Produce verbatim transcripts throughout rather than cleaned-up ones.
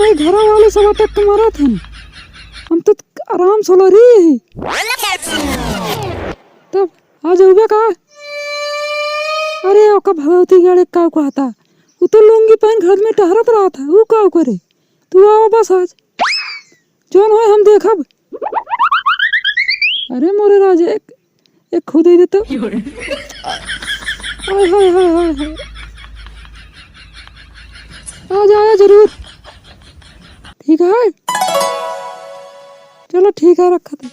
भाई, घरा वाले सब अटक के मारत हन। हम तो आराम से लरी ही। तब आ जाऊबे का? अरे, ओका भगवती गाड़े का कहता? उ तो लुंगी पहन घर में टहरत रहत है, उ का करे? तू आवा बस आज। जौन होय हम देखब। अरे मोरे राजा, एक, एक खुद ही देता। हाय, हाय, हाय, हाय, हाय। आ जाया जरूर। ठीक है? चलो ठीक है, रखा था।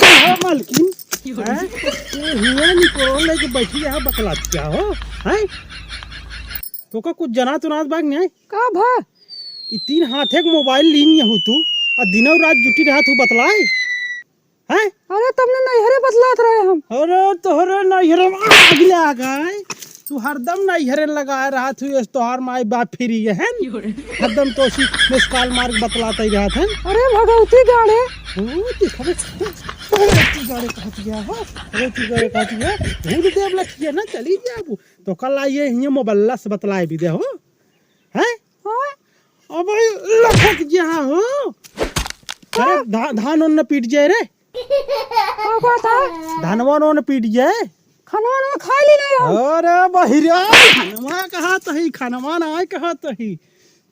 कहा मालकिन? हैं? तू हियाँ निकोल लेके बैठी है, बतलात क्या हो? हैं? तोका कुछ जनात उनात बाग नहीं? का भा? ई तीन हाथे के मोबाइल लीन हो तू, आ दिनौ रात जुटी रहत हू बतलाए? हैं? अरे, तमने नैहरे बतलात रहे हम। अरे, तोहरे नैहरे में आग लाग गए। तू हरदम नैहरे लगाए रहत हू, ये तोहार माई बाप फिरी है, हैं? हरदम तोसी मिस कॉल मार के बतलात ही रहत हैं। अरे, भगवती गाड़े। ओ, देखा बे, भगवती गाड़े कहत गया हो, भगवती गाड़े कहत गया। भूल देव लखिया ना, चली जाबू। तो कल आइए, हियाँ मोबल्ला से बतलाए भी दे हो, हैं? हाँ? अब लखक गया हो। अरे, धा-, धान ओन न पीट जाए रे। का कहता? धनवा ओन पीट जाए। खनवा ओनवा खा ली नहीं हम। अरे बहिरा, खनवा कहा तो ही, खनवा ना आए कहा तो ही।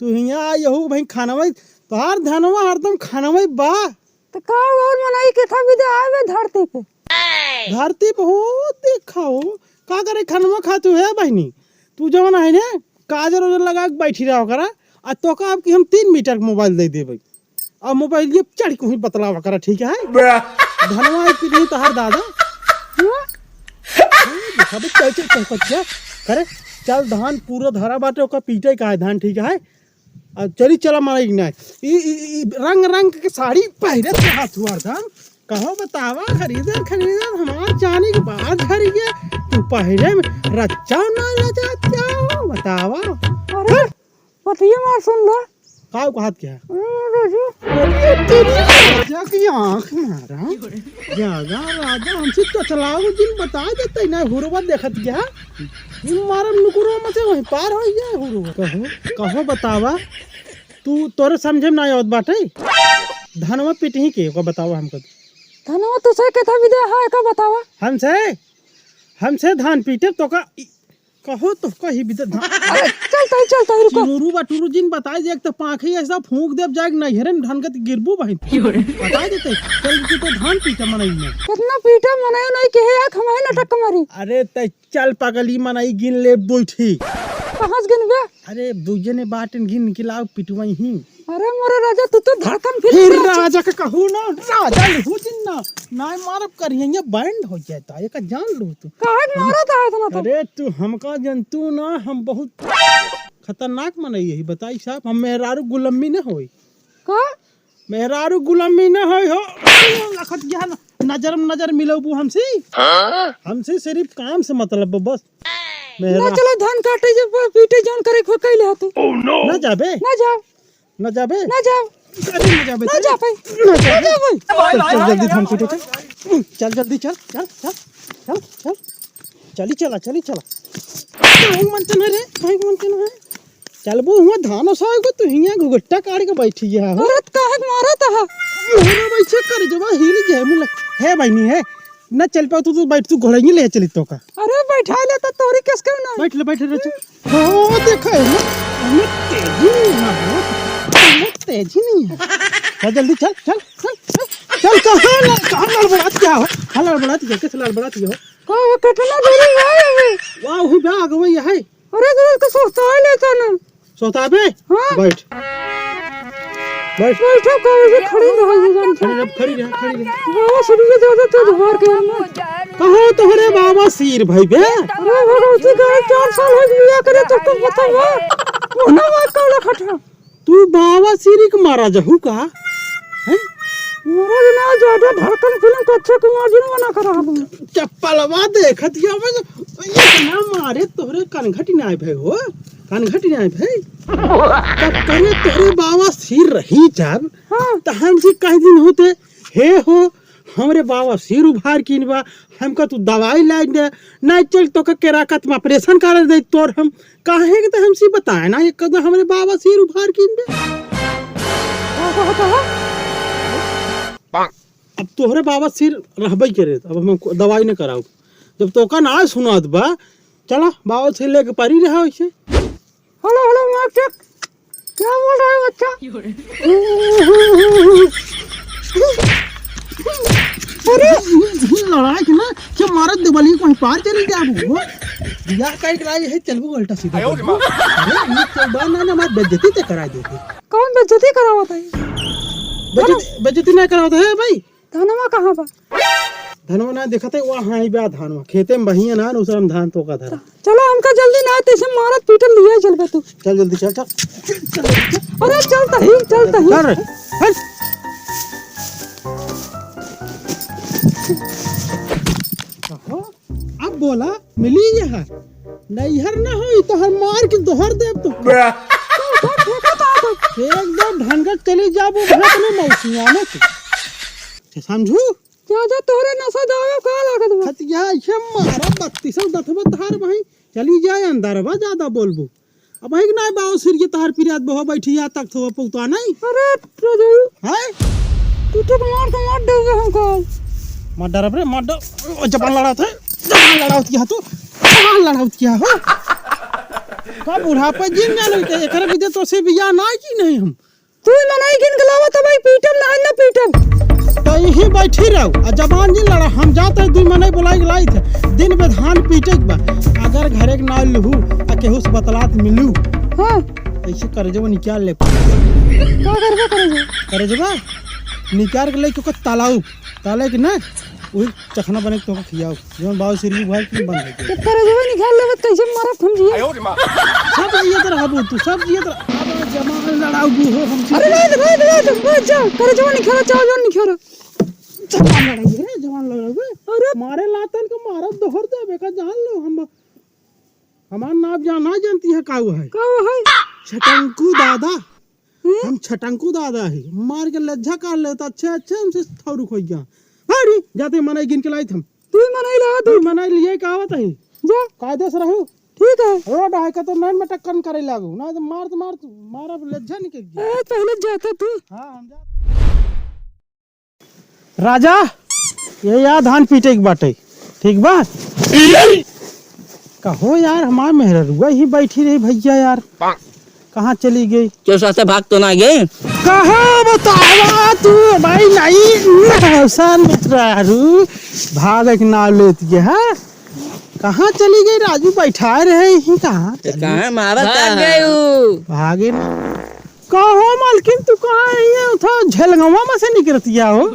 तू हियाँ आई हो भाई, खनवा, तोहार धनवा हरदम खनवा बा। तो का और मनई के था विदा आवे धरती पे? धरती पे हो, देखा हो, का करे खनवा खातू है बहिनी? तू जवन है ने, काजर उजर लगा के बैठी रहा करा, आ तोका अब कि हम तीन मीटर के मोबाइल दे देबे। अब मोबाइल ये चढ़ के हुई बतलावा करा, ठीक है? धनवा एक पीढ़ी तोहार दादा। हाँ? देखा बे, चल, चल, चल, चल, चल, करे, चल, धान पूरा धरा बाटे, ओका पीटे का है धान, ठीक है? आ, चली चला मारा इग्ना। ई, ई, ई रंग रंग के साड़ी पहिरत रहत हुआ था। कहो बतावा, खरीदर, खरीदर, हमार जाने के बाद झरिए, तू पहिरे में रच्चा ना लजा क्या बतावा? अरे, पतिया मार सुन लो। का कहत क्या? अरे, राजू। राजा की आँख मारा। ज्यादा राजा हमसे चचलाओ जिन बता देते ना, हुरवा देखत क्या? जिन मारम नुकुरो में से वहीं पार हो गया हुरवा। कहो, कहो बतावा, तू तोरे समझे में ना आवत बाटे। धनवा पिटही के, ओका बतावा हमको। धनवा तुसे के था विदा है, का बतावा? हमसे, हमसे धान पीटे तो का, कहो तो कही विदा धान। अरे, चलता ही, चलता ही, रुको। चिमुरू बटुरू जिन बताए दे, एक तो पाखी ऐसा फूंक देब जाए, नहीं हेरन धान के गिरबू बहिन। बताए देते, चल की तो धान पीटे मनई में। कितना पीटे मनई नहीं कहे, एक हमारे नाटक मारी। अरे, तै चल पगली, मनई गिन ले दुई ठी। कहाँ से गिनबे? अरे, दुइये ने बाटन गिन के लाओ पिटवाई ही। अरे मोरे राजा, तू तो धड़कन फिर फिर गया। राजा के कहू ना, राजा लहू जिन ना, ना मारब करिए, ये बैंड हो जाता, ये का जान लो तू। काहे के मारा था इतना तो? अरे, तू हमका जनतू ना, हम बहुत खतरनाक मनई यही, बताई साहब, हम मेहरारू गुलामी न होई। का? मेहरारू गुलामी न होई हो। लखत गया न-, नजर में नजर मिलबू हमसे। हाँ? हमसे सिर्फ काम से मतलब बा बस। मेहरा- ना चलो धान काटे जब पीटे जौन करे खो कैले हा तू। ना जाबे? ना जाओ। ना जाबे? ना जाओ। अरे ना जाबे ना तू। जा भाई। ना ना जाबे। जा भाई। चल, चल जल्दी धान पीटे चल। चल जल्दी चल, चल, चल, चल, चल। चली चला, चली चला। भाई मनते ना रे, भाई मनते ना है। चलबू हुआ धान ओसाए को, तू हियां घुघुट्टा काढ़ के बैठी है हो। अरे काहे के मारत हा? अरे वैसे कर जबा हिल जाए मुला। हे बहिनी है, ना चल पाओ तू, तू बैठ, तू घोड़ा ही ले चली तो का। अरे बैठा ले तो तोरी केस क्यों ना? बैठ ले, बैठ ले, चल। ओ देखो ना, हमें तेजी नहीं है, हमें तेजी नहीं है। चल जल्दी चल, चल, चल, चल। चल कहाँ लड़-, कहाँ लड़बड़ात क्या हो? हाँ लड़बड़ात क्या, किस लड़बड़ात क्या हो? का वो कितना दूरी है अभी? वाह, वही बा, आगे वही है। अरे, तो उसको सोचता है लेता ना। सोता बे? हाँ। बैठ। बैठ। बैठो, कहाँ से खड़ी रहो, ये जान। खड़ी रह, खड़ी रह, खड़ी रह। बाबा, सुनिए, ज्यादा तेज मार के हम। कहाँ तोहरे बाबा सिर भाई बे? अरे, भगवती का चार साल हो गया करे, तो तुम बताओ, हाँ? वो ना बात का लखट है। तू बाबा सिरी के मारा जहू का? हैं? मोरा बिना ज्यादा धड़कन फिल्म को अच्छे कुमार जी ने मना करा हम। चप्पलवा देखत गया मैं, ये ना मारे तोहरे कनघटी ना भय हो, कनघटी ना भय। तब करे तोहरे बाबा सिर रही जब, हाँ। त हमसे कह दिन होते, हे हो, हमरे बाबा सिर उभार कीन बा, हमका तू दवाई लाइ दे, नाहीं चल तोका केराकत में operation कर दे तोर हम। काहे के तो हमसे बताए ना, एक कदम हमरे बाबा सिर उभार कीन बे। अब तोहरे बाबा सिर रहबे करे, अब हम दवाई न कराऊ। जब तोका ना सुनात बा, चला बाबा सिर लेके परी रहा वैसे। Hello, hello, mic check. क्या बोल रहे हो बच्चा? अरे, लड़ाई के ना, क्या मारत देवली को पार चली जाबू? बियाह काहे के लाए है, चलबू उल्टा सीधा। अरे, ये तो बात ना, ना, हमार बेइज्जती ते कराए देते। कौन बेइज्जती करावत है? बेइज्जती, बेइज्जती ना करावत है भाई। धनवा कहाँ बा? धनवा ना देखत है, वहाँ ही बा धनवा। खेते में बहिया ना, उसर हम धान तोका धरा। चलो, हमका जल्दी ना, तैसे मारत पीटल लिया चल बे तू। चल जल्दी, चल, चल। अरे चल तही, चल तही। चल रे, हट। कहो, अब बोला, मिली यहाँ। नैहर ना होई तो हम मार के दोहर देब तो। एकदम ढंगत चली जाबू, अपने मौसिया में तू। समझू? जा, जा, तोहरे नशा जावे, का लागत बा? खतिया ऐसे मारा बत्तीसों दतवा तहार भाई। चली जाए अंदर बा, ज्यादा बोलबू। अब है कि नाहीं बाबू सिर के तहार पिरात बहो बैठी यहाँ तक थो पौता नहीं। अरे, राजू। हैं? तू तो मार तो मार देबे हमको। मार डरब रे, मार डर। ओ, जबान लड़ावत है, जबान लड़ावत किया तू, जबान लड़ावत किया हो। का बुढ़ापे जिन जाने के, एकरे बिदे तो से बियाह ना की नहीं हम। तू मनई गिन के लावा, तब आई पीटम, ना, ना पीटम। तो यहीं बैठी रहो, आ जबान जी लड़ा, हम जाते हैं, दुई मनई बुलाई के लाई थे, दिन में धान पीटे के बा, अगर घरे के ना लुहू, आ केहू से बतलात मिलू, हाँ। ऐसे करे जब निकाल ले। का करबे करे जब? करे जब निकाल के लेके ओकर तालाब, ताले के ना, वही चखना बने के तोका खियाओ। जौन बाबू सिर की भाई की बन गई। तो करे जब निकाल लेबे, कैसे मरत हम जी? सब जियत रहबू तू, सब जियत रह। अब जवान लड़ाऊ हो हमसे। अरे, रात, रात, रात, रात, जा, करे जवान निखेरा, चाहो जवान निखेरा। जवान लड़ाई है, जवान लड़ाऊ। अरे। मारे लातन के मारत दोहर देबे का जान लो हम। हमार नाम जाना जानती है काऊ है? काऊ है? छटंकू दादा। हम्म? हम छटंकू दादा है। मार के लज्जा कर लेता, अच्छे, अच्छे हमसे थौरुक हो गया। अरे, जाते मनई गिन के लाइत हम। तू ही मनई ला, तू। तू मनई लिए का आवत है? जा। कायदे से रहू। ठीक है। रोड है का तो नैन में टक्कर करे लागू। ना तो मार तो मार, मार अब लज्जा निकल गया। ए, पहले जाता तू। हाँ, हम जा। राजा, ये या धान पीटे के बाटे, ठीक बा? कहो यार, हमार मेहररुआ ही बैठी रही भैया यार, कहाँ चली गई? क्यों साथे भाग तो ना गए? कहाँ बतावा तू भाई, नहीं, सन मेहरारू भाग के नाम लेती है, हाँ? कहाँ चली गई राजू? बैठा रहे ही, कहाँ तो चली? कहाँ मारा भाग था? गए ऊ। भागे ना। कहो मालकिन, तू कहाँ है? ये उठा झेलगवा में से निकरतिया हो।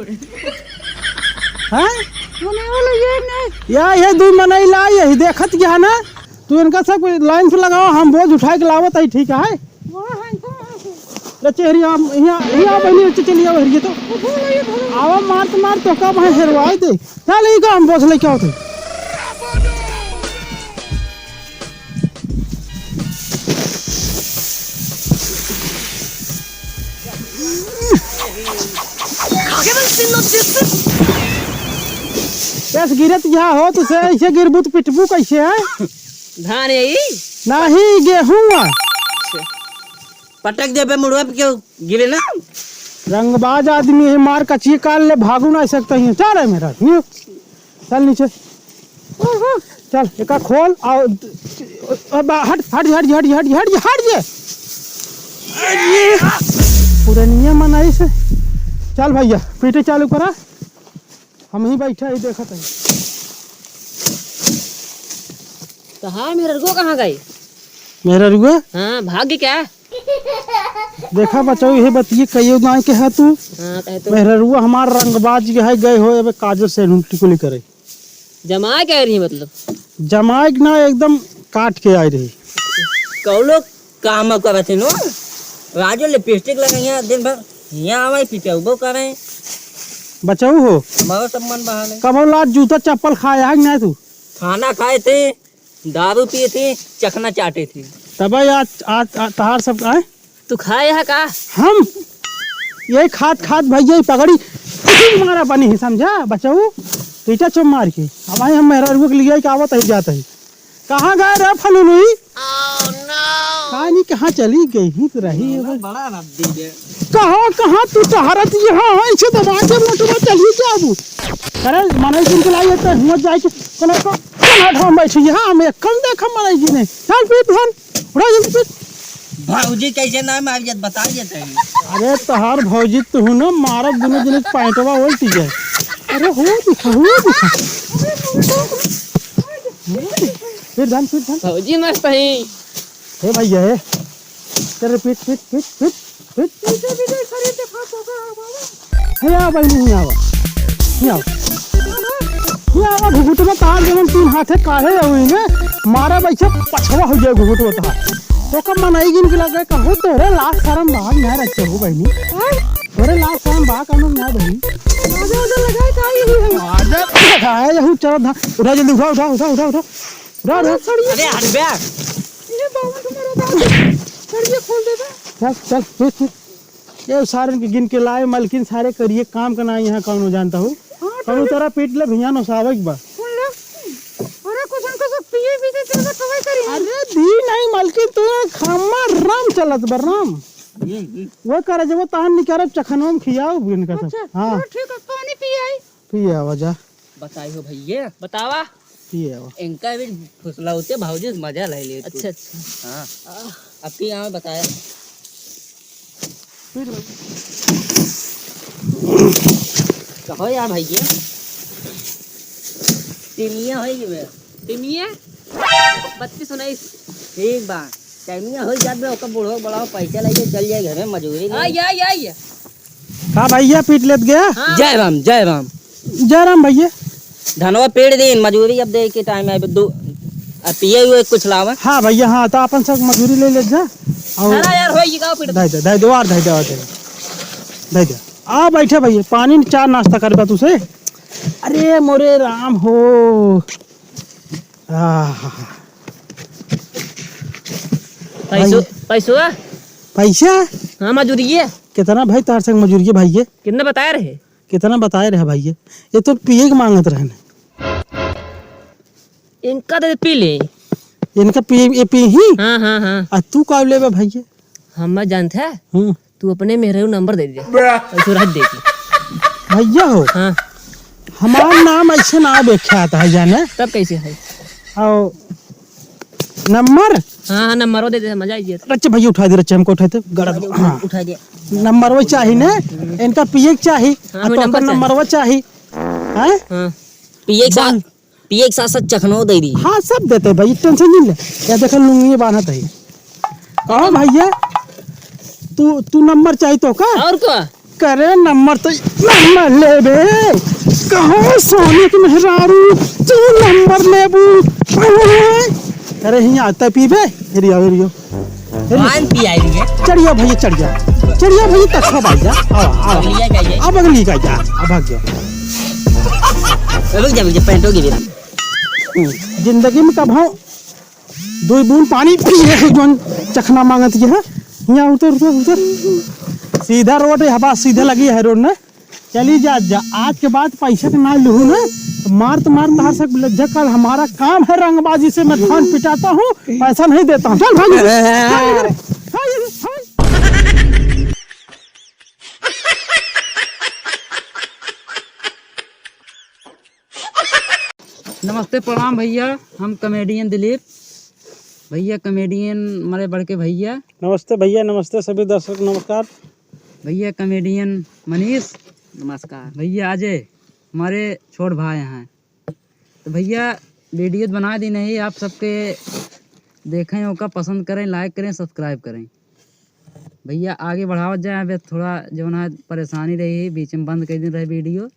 हैं? मने वाला ये नहीं। या, ये दुई मनई ला, यही देखत गया ना। तू इनका सब लाइन से लगाओ, हम बोझ उठाए के लावत है, ठीक है? वहाँ है, वहाँ है। ले चेहरी, हम यहाँ, यहाँ बनी, चली आओ, हरिये तो। वो बोलो, ये बोलो। आवा, मार तो मार, तो का भाई हेरवाए दे। चल, ई का हम बोझ लेके आओ थे। कैसे गिरत यहाँ हो, तुसे ऐसे गिरबू तो पिटबू कैसे है? धान यही? नहीं, गेहूँ। पटक देबे मुड़वा पे, क्यों गिरे ना? रंगबाज आदमी है, मार कचिए काल ले, भागू ना सकता ही। चल रे मेरा, न्यू। चल नीचे। चल, एका खोल, आओ, अब हट, हट, हट, हट, हट, हट, हट जे। पुरनिया मनई से। चल भैया, पीटे चालू करा। हम ही बैठा ही देखत है। तो हाँ, मेहररुआ कहाँ गई? मेहररुआ? हाँ, भाग गई क्या? देखा बचाऊ, ये बतिये कहियो ना के है तू। हाँ, कहे तो। मेहररुआ हमार रंगबाज के है, गए हो अबे काजल से टिकुली करे। जमाए के आई रही मतलब? जमाए के ना, एकदम काट के आई रही। कौन लोग काम करत है नो? राजू लिपस्टिक लगाइया दिन भर, यहाँ आवे पिटउबो करे। बचाऊ हो। हमारा सब मन बहाले। कबो लात जूता चप्पल खाया है कि नहीं तू? खाना खाए थे, दारू पिए थे, चखना चाटे थे। तब आज, आज, आज तहार सब आए? तू खाए है का? हम? ये खात खात भैया, ये पगड़ी, मारा बनी ही, समझा बचाऊ? ईटा चोप मार के। अब आई हम मेहरारू के लिए के आवत ही जात ही। कहाँ गए रे फलुलुई? का नहीं, कहाँ चली गई ही तो रही है बस। बड़ा रद्दी बे। कहाँ, कहाँ तू टहरत यहाँ है, इसे दबा के मोटवा चली जाबू। अरे, मनई जिनके लाई तो हुआ जाए के, कोनो को, कोनो ठाम बैठी है, हम एक कम देखा मनई जी ने। चल पीट धन, उड़ा जल्दी पीट। भौजी कैसे नाम आ जात, बता देते हैं। अरे, तोहार भौजी तू हूँ ना, मारत दुनो जने पैंटवा उल्टी जाए। अरे, हो दिखा, हो दिखा। पीट धन, पीट धन। भौजी मस्त है। हे भैया, हे। चल रे, पीट, पीट, पीट, पीट, पीट। हे, आ भाई, नहीं आवा। नहीं आवा। नहीं आवा, घुघुट में तार जवन तीन हाथे काहे हुई ने? मारा बैठे पछवा हो जाए घुघुट में तार। तो कब मनाई गिन के लगे, कहो तोरे लाज शरम बा, ना रखे हो बहनी। तोरे लाज शरम बा, कानून ना बहनी। आजा, आजा, लगाए का ये है? आजा, लगाए, यहू चल धा-, उठा जल्दी, उठा, उठा, उठा, उठा, उठा। उठा, उठा। अरे, हट बे। ये बावन को मारो, बावन। सर, ये खोल दे बे। चल, चल, चल, चल। ये सारन के गिन के लाए, मलकिन सारे करिए काम का ना यहाँ कौनो जानता हो। हाँ, तो कौनो ये तरह पीट ले भैया, नौसावे के बा। सुन ले। अरे, कुछ हमको सब पिए भी दे, तेरे से कमाई करी। अरे, दी नहीं मलकिन, तू खामा राम चलत बा, राम। वो करे जब तान निकाले, चखनवा में खियाओ गिन का सब। अच्छा, हाँ। चलो ठीक है, पानी पिए आई। पिए आवा जा। बताई हो भैया। बतावा। पिए आवा। इनका भी फुसलाउते भौजी से मजा ले ले तू। अच्छा, अच्छा। हाँ। अब की आवे बताया। फिर कहो यार भैया। तिमिया होई कि बे? तिमिया? बत्तीस उन्नीस। ठीक बा। तिमिया होई जात बे, ओकर बूढ़ो बड़ा पैसा लेके चल जाए घर में मजूरी में। आई, आई, आई। का भैया पीट लेत गया? हाँ। जय राम, जय राम। जय राम भैया। धनवा पेड़ दे, मजूरी अब दे के टाइम है, दो, अब पिए हुए कुछ लावा। हाँ भैया, हाँ, तो अपन सब मजूरी ले ले जा। और ना यार, होई, ये का पीट दे दे, दे दे, और दे दे, और दे दे। दे दे। आ बैठे भैया, पानी चाय नाश्ता करबा तुसे। अरे मोरे राम हो। आहा। पैसो, भैया। पैसो? पैसा? हाँ, मजूरी है। कितना भाई तार संग मजूरी है भाई ये? कितना बताए रहे? कितना बताए रहे भाई ये? ये तो पिए के मांगत रहे ने। इनका दे पी ले। इनका पिए, ये पी ही? हाँ, हाँ, हाँ। आ तू का लेबे भाई ये? हम जानत है। हम्म। तू अपने मेहरारू नंबर दे दे। ऐसे रख दे के। भैया हो। हाँ। हमार नाम ऐसे ना विख्यात है जाने। तब कैसे है? आओ। नंबर? हाँ, हाँ, नंबरो दे दे, मजा आई जाए। रच्चे भैया उठा दे, रच्चे हमको उठाते। गड़ा दो। हाँ। उठा दे। नंबर वो चाही ने, इनका पिए के चाही। हाँ, आ हमें तो नंबर ओकर चाही। नंबर वो चाही। हैं? हाँ। पिए के साथ, बांध। पिए के साथ साथ चखनो दे दी। हाँ, सब देते भाई, टेंशन नहीं ले। या देखो लुंगी बांधत है। कहो भैया, तू, तू नंबर चाही तो का? और का? करे नंबर तो नंबर लेबे। कहो सोने के मेहरारू, तू नंबर लेबू। अरे हियाँ आता पीबे। हेरियो, हेरियो। हेरियो। पान पियाई दिए। चढ़िया भैया, चढ़िया। चढ़िया भैया, तक सब आ जा। आवा, आवा। लिया जाइए। अब अगली का जा, अब भाग जा। रुक जा, रुक जा, पैंटो की भी। हम्म, जिंदगी में कब हो दो बूंद पानी पिए है, जोन चखना मांगत ये है। यहाँ उतर, उतर, उतर। सीधा रोड है, हवा सीधा लगी है रोड ना। चली जा, जा। आज के बाद पैसा के ना लूहू ना, तो मार तो मार, तार से लज्जा कर। हमारा काम है रंगबाजी से, मैं धान पिटाता हूँ, पैसा नहीं देता हूँ। चल भाग इधर। भाग इधर। भाग इधर। भाग। नमस्ते, प्रणाम भैया, हम comedian दिलीप। भैया comedian हमारे बड़के भैया। नमस्ते भैया, नमस्ते सभी दर्शक, नमस्कार। भैया comedian मनीष। नमस्कार। भैया अजय, हमारे छोट भाई हैं। तो भैया video तो बना दी नहीं, आप सबके देखें, ओका पसंद करें, like करें, subscribe करें। भैया आगे बढ़ावत जाए, अबे थोड़ा जौन है परेशानी रही, बीच में बंद कर दिन रहे video।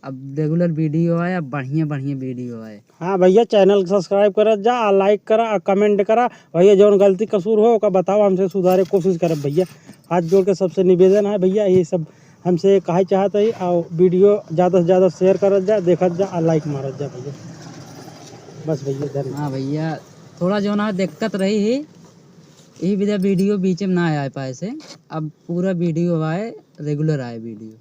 अब regular video आए, अब बढ़िया बढ़िया video आए। हाँ भैया, channel subscribe करत जा, आ like करा, आ comment करा। भैया जौन गलती कसूर हो ओका बताओ, हमसे सुधारे कोशिश करब भैया। हाथ जोड़ के सबसे निवेदन है भैया, ये सब हमसे कहे चाहत है। और video ज़्यादा से ज़्यादा share करत जा, देखत जा, आ like मारत जा भैया। बस भैया, धन्यवाद। हाँ भैया, थोड़ा जौन है दिक्कत रही ही, यही वजह video बीच में ना आ पाए से। अब पूरा video आए, regular आए video।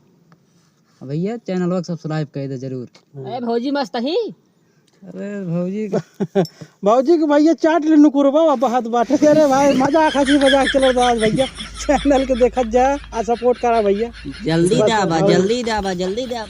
भैया, चैनलवा के subscribe कइ दे जरूर। ए भौजी मस्त ही। अरे भौजी के भौजी के भैया चाट ले नुकुरबा, अब हाथ बाटे। अरे भाई, मजाक, हंसी मजाक चलत बा आज भैया। चैनल के देखत जा आ support करा भैया। जल्दी बस दाबा, भाई। जल्दी दाबा, जल्दी दाबा।